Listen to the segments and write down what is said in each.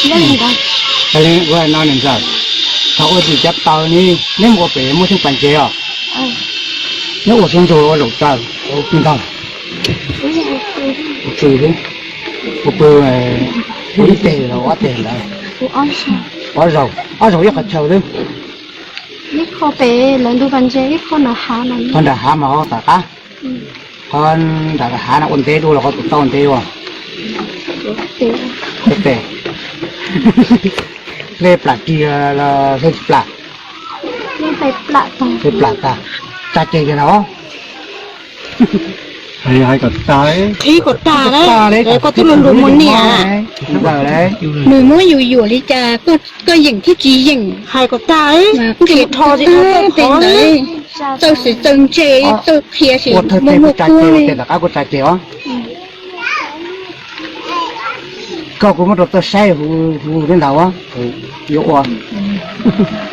Ua no niam ntxawm, thaum ua tim cov taws ne, neb mus ua pem muaj theej pas ntses os? Neb ua saum ntug ua zaum taws, ua pw ntag. Ua pw, ua pw, ua ib teg los ob teg ntawd. Ob zaug, ob zaug ib qhov chaw xwb. Qhov nram hav mas ho tom qab, qhov nram hav no ua ntev dua los qhov tus tau ntev dua? Tes, hle plam kis los hle tsis plam? Hle plam tag, tsa ceg kiag no. Hais kom tag, koj twb luag luag muag niam, nws muab yus yuam li cas koj yeem thiab tsis yeem. Hais kom tag, tes ntawd txawj xwm txawj ntse, txawj qhia xwm muaj muaj kuab li. Koj kuv muab rau txawj saib hu li ntawd yuav ua.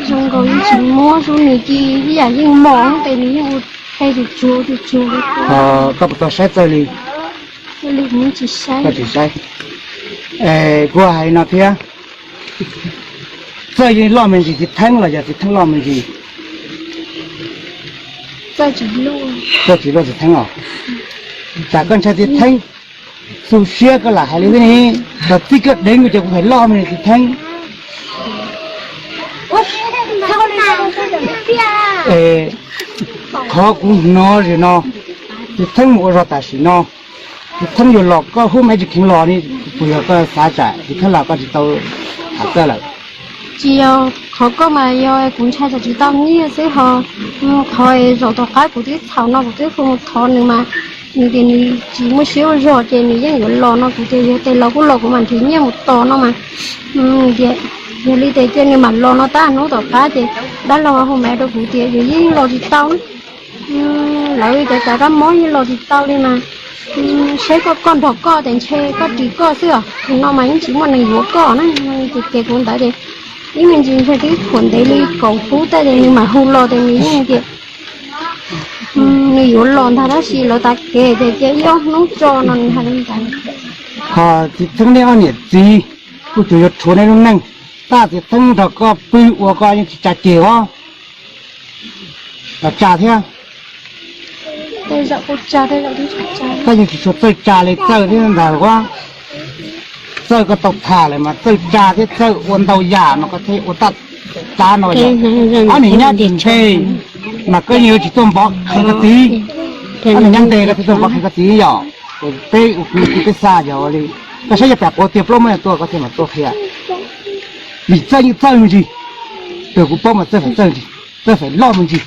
Zoo nkaus yeej tsis muab zoo, nws cia ib yam yeej mos tes nws yeej ua qe tus tsuag tus tsuag li. Koj puas tau saib txawj li? Koj tsis saib. Es kuv hais no thiab, txawj yeej loj me ntsis txiv theeb los yog txiv theeb loj me ntsis? Txawj tsis loj txiv theeb os. Tsam koj ntshai txiv theeb xu siab koj lam hais li xwb ne. Thaum txij koj deev kuv ces kuv hais loj me ntsis txiv theeb. Es qhov kuv hnov zim no, txiv theeb mus ua zog tam sim no, txiv theeb yuav los koj hub me tsis kheev los ne, puas yog koj xav tsam txiv theeb los koj tsis tau tham txawj lawm? Tsis yog, qhov koj mas yog kuv ntshai tsam tsis tau nyiaj xwb ho. Qhov zaum tom qab kuv twb txhaum no kuv twb hu mus thov nws mas nws tias nws tsis muaj siab ua zog ces nws yeej yuav los no, kuv tias yog tes los kuj los kuv mam nrhiav nyiaj mus tos no mas. Yog li tes cia nws mam los no tab hnub tom qab ces dab laug hu mas rau kuv tias yus yeej los tsis tau. Lawv cov cov kab mob yeej los tsis tau li mas. Saib koj, koj nrog koj tes ntshe koj ris koj xwb os, no mas yeej tsis muaj neeg yuav koj na. Ces kuv ntawd ces ib me ntsis ntshe twb khuam ntev li kaum hnub tej ces nws mam hu los ces nws yeej tias nws yuav los ntag tab sis lawv tav kev ces cia ib ob hnub tso no nws hais li ntawd. Ho txiv theeb nej ob niam txiv kuj tsuas yuav rhuav nej lub neej, tab txiv theeb nrog koj pw ua koj yeej tsis tsa ceg os. Los tsa thiab. Koj yeej tsis tshua txawj tsa li txawj thiab ntag ua. Txawj koj tau tham lawm mas txawj tsa thiab txawj ua ntau yam no koj thiaj ua taj tsa no yog. Ob niag nyab tis ntshe mas koj yeej yuav tsis tuaj npov qhia koj txiv. Ob niag nyab ntes koj thiaj tuaj npov qhia koj txiv yom. Peb ua kwv tij peb xa yog ua li, koj saib yog pam quav tiag plaub muab yog tuaj koj thiaj mam tuaj qhia. Vim txawj yeej txawj me ntsis, tus kuv paub mas txawj feem txawj ntsis, txawj feem loj me ntsis,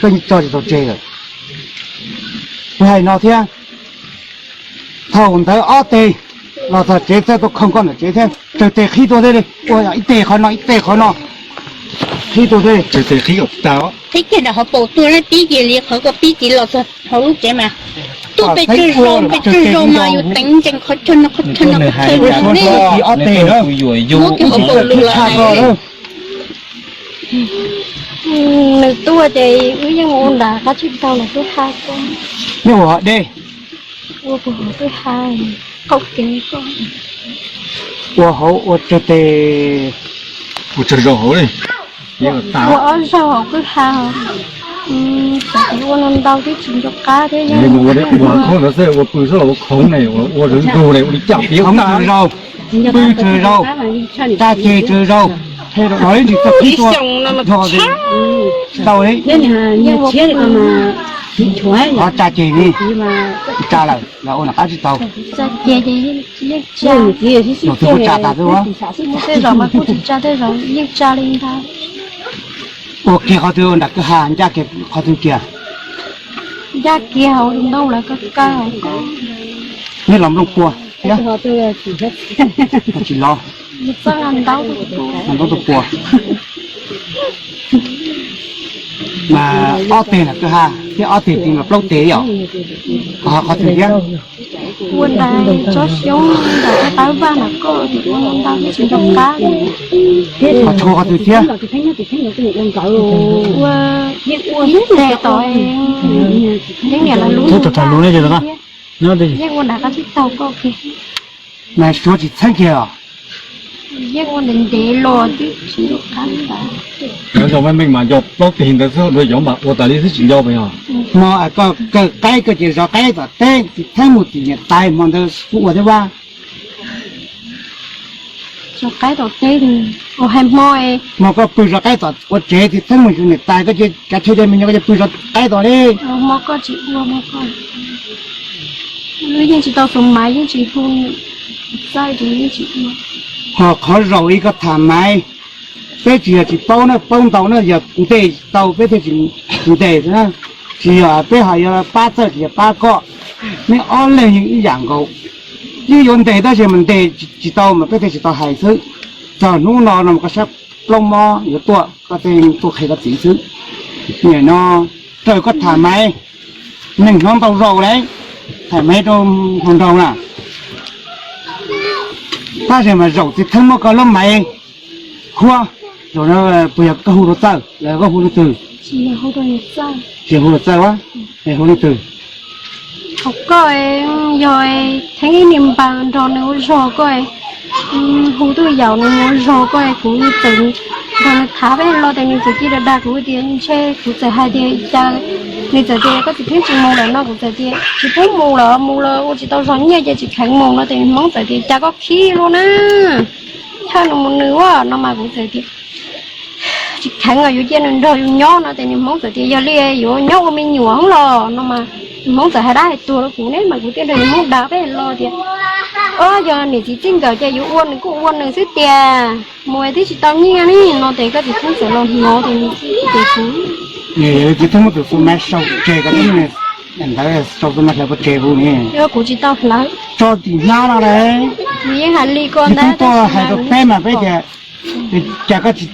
koj yeej tso tsis tau tseg lawm. Kuv hais no thiab, thaum ntawd ob teg los txog tsev txawj tuaj khooj koj ntawm tsev thiab, tsawg teg qhib tuaj thiab li, ua ib teg qhov no ib teg qhov no, qhib tuaj thiab li. Qhib kiag nram hauv paus tuaj, pib kiag li qhov koj pib kiag los txog hauv lub tsev mas tuaj pes tsawg zaus pes tsawg zaus mas yus teev ntsees qhov chaw no qhov chaw no qhov chaw no ne. Muab kiag hauv paus lus los hais. Nws tuaj ces wb yeej ua nram qab tsib taug los twb ha koj. Nej ua hauv dej, ua puag hauv twb ha, qaum kev koj. Ua hauv ua tsawg tes, ua tsawg zaus hauv li, ua ob zaug hauv kwj ha. Xav tias ua ntau ntau twb tsis nco qab thiab, yeej ua ntawd xwb, ua pw xwb los ua khoov ne, ua ua ntug ne, ua li cas khoov tsawg zaus, pw tsawg zaus, tsa ceg tsawg zaus, los ib ntsis txog qhib tuaj, tau li, qhov tsa ceg li, tsa lawm los ua nram qab tsib taug. Tus twg kuj tsa tas xwb. Tej zaum mas kuj tsis tsa, tej zaum yeej tsa li ntag. Ua kiag qhov twg nram kwj ha, ncaj kiag qhov twg kiag? Ncaj kiag hauv tus ntoo lawv kaw kaw hauv ko. Nej los nplooj puag thiab? Tsis los. Los ntaub tus puag. Mas ob teg nram kwj ha thiab ob teg tid mas plaub teg yom? Qhov twg thiab? Ua nram tsob xyoob nram qab vaj nram ko, ua ntau thiab tsis nco qab. Qhov tshuav qhov twg thiab? Ua ib teg tom yeeb niam lawv lub. Yeej ua nram qab tsib taug ko. Mas suav tsis txheeb kiag os? Yeej ua ntev ntev los twb tsis nco qab tas. Cov nco meej meej mas nco plaub teg ntawd xwb, cov mas ua tas li xwb tsis nco mas yog. Hmo koj kawg qaib koj ces zov qaib tom teb tsis theeb mus tim niam tais hmo ntawd kuv ua thiab vaj. Zov qaib tom teb, ua hais hmo, hmo koj pw zov qaib tom quav tsev tsis theeb mus tim niam tais koj ces kav tsij cov me nyuam koj ces pw zov qaib tom li. Hmo koj tsis ua, hmo koj yeej tsis tau xuas maiv yeej tsis hu, txawj ces yeej tsis ua. Ho qhov zaum ib koj tham maiv, peb tsis yog tsis paub na, paub ntau na, yog ntes tau peb thiaj tsis ntes na, tsis yog peb ho yuav pab txawj tsis yog pab koj. Nej ob leeg yeej ib yam nkaus, yeej yuav ntes tab sis mas ntes tsis tau mas peb thiaj tsis tau hais xwb. Txog hnub no no koj sab plaub mob yuav tuaj koj thiaj tuaj qhia koj txiv xwb. Nim no raws koj tham maiv, neeg hnov ntau zaus lawm, tham maiv rau hluas nraug na. Tab sis mas zaum txiv theeb muab koj lub maiv khuab, zaum no puas yog koj hu rau txawj los koj hu leej twg? Tsis hu rau txawj, hu leej twg? Hauv koj, yog theeb ib niag npawg nrog nws ua zog koj, hu tuj yaum nws ua zog koj, kuv txawm nrog nws tham peb lo tes nws txawm cia li dag kuv tias ntshe kuv txawm hais tias cas, nws txawm tias koj txiv theeb tsis mus lawm no kuv txawm tias tsis pub mus lawm, mus los ua tsis tau zog nyiaj ces tsis kheev mus no tes nws hmoob txawm tias cas koj khib lub na, thawj nws mus nws ua no mas kuv txawm tias tsis kheev os, yuav cia nws nrog yus nyob no tes nws hmoob txawm tias yog li yuav nyob ua me nyuam los no mas nws hmoob txawm hais dab hais tuag rau kuv ne mas kuv thiaj nrog nws hmoob dag peb lo tias, o, yog niam txiv txij nkawm ces yuav ua nws kuj ua nws xwb tiag, mus twb tsis tau nyiaj ne no tes koj txiv theeb txawm los hnov tes nws txawm tias kuv, txiv theeb muab tus xu maiv sau tseg ko, ntawd sau xu maiv hlawv pov tseg hu ne, kuv tsis tau hlawv, tso tim hnab no lawm, kuv yeej hais li ko ntag, tuaj hais rau peb mas peb tias cas koj tsis,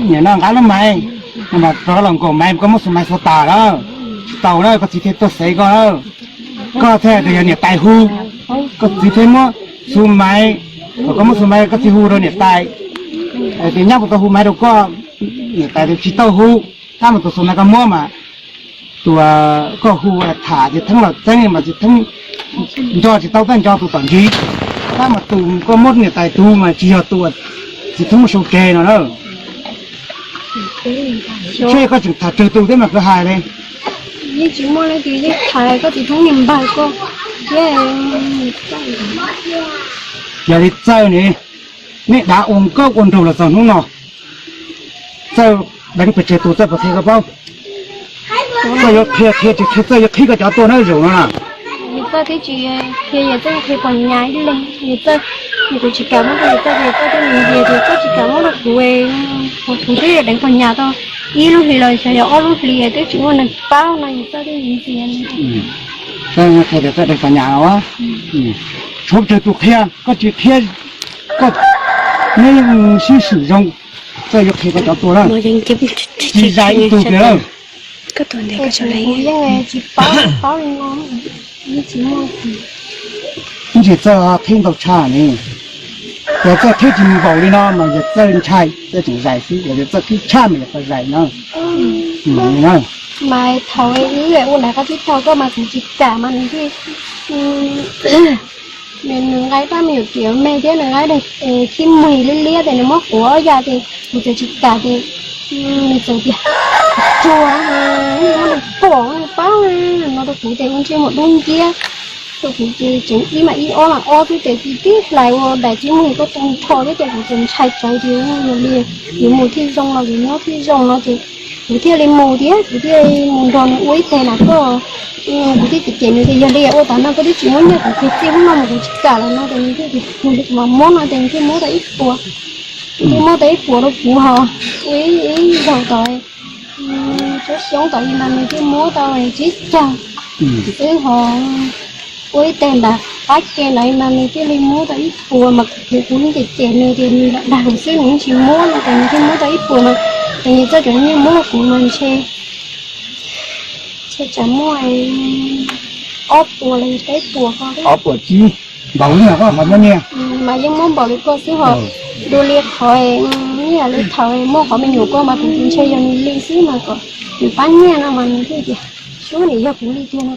nim no nqa lub maiv, rov los nkaum maiv koj muab xu maiv xuav tas lawm, tsis tau na koj txiv thiaj tuaj xev koj lawm. Koj thiaj tias yog niam tais hu, koj txiv thiaj muab xu maiv, koj muab xu maiv koj txiv hu rau niam tais, tias nyab puas tau hu maiv rau koj, niam tais tias tsis tau hu, tab mas tus xu maiv koj muab mas tus koj hu tham txiv theeb los txeeb mas txiv theeb nco tsis tau, tab nco tus tom ntsis, tab mas tus koj muab niam tais tus mas tsis yog tus txiv theeb muab sau tseg no na. Seb koj tseem tham tsawg tus thiab mas koj hais li. Yeej tsis muaj leej twg, yeej tham koj txiv theeb niag npawg koj thiab. Yog li txawj ne, nej dav ua nkauj ua nraug los txog hnub no, txawj deev pes tsawg tus txawj puas qhia koj paub? Koj yuav qhia qhia tsis qhia txawj yuav qhib koj cov tuaj na zaum no na. Yog txawj twb tsis qhia, yog txawj qhia puas nyas ib leeg, yog txawj, kuv tsis kam muab rau yog txawj, yog txawj twb ntxias tias txawj tsis kam muab rau kuv, kuv twb deev puas nyas tau ib lub hlis los xyov yog ob lub hlis twb tsis muaj neeg paub no yog txawj twb ntxias. Qhia tias txawj deev puas nyas los, tshuav tsawg tus qhia, koj tsis qhia, koj, neb yeej sib swm zoo, txawj yuav qhia koj cov tuaj na. Tsis zais ib tug kiag lawm. Kuv yeej tsis paub, paub li no, yeej tsis muaj. Ntsis txawj qhib ntau tshaj ne, yog txawj qhib tsis npaum li no mas yog txawj ntshai txawj tseem zais xwb, yog txawj qhib tshaj mas yog txawj zais na. Mas thaum wb ua ntawd qhov tib thaum koj mas kuv tsis kam mas nws thiaj, nws nqa ib pab me nyuam kiav me thiab nws nqa daim khib muag liab liab ces nws muab quav ob yam ces kuv txawm tsis kam ces nws txawm tias tsuag, muab nws pom nws paub no rau kuv ces ua ntsej muag dub nciab rau kuv ces tseem ib mas ib ob mas ob xwb ces tib tib hlais ua daim khib muag koj tu nrho thiab ces kuv txawm ntshai tsawv tias yog li yuav mus thiaj zoo los yuav nyob thiaj zoo no ces kuv thiaj li mus thiab kuv thiaj mus nrog nws ua ib teg na koj, kuv thiaj cem cem nws tias yog li ua tas no koj twb tsis muab nyiaj kuv kiag txij hnub no mas kuv tsis kam lawm no ces nws thiaj tias mus li kuv mam muab no ces nws thiaj muab tau ib puas, nws thiaj muab tau ib puas rau kuv ho ua ib zaug tod tsob xyoob tod li mas nws thiaj muab tau tsib caug xwb ho ua ib teg ntawd qab ke ntawd mas nws thiaj li muab tau ib puas mas kuv kuv cem cem nws tias nws lam dag kuv xwb nws yeej tsis muab no ces nws thiaj muab tau ib puas mas ces nws txoj cov nyiaj muab rau kuv mas ntshe ntshe tsam muaj ob puas los yog peb puas ko, ob puas tsib npaum li no koj qhov muab nyiaj mas yeej muab npaum li koj xwb ho. Dua li qhov nyiaj li thaum muaj qhov me nyuam koj mas kuv ntshe yog nws li xwb mas kom nws pab nyiaj no mas nws thiaj tias suab nim yog kuv li tiag no.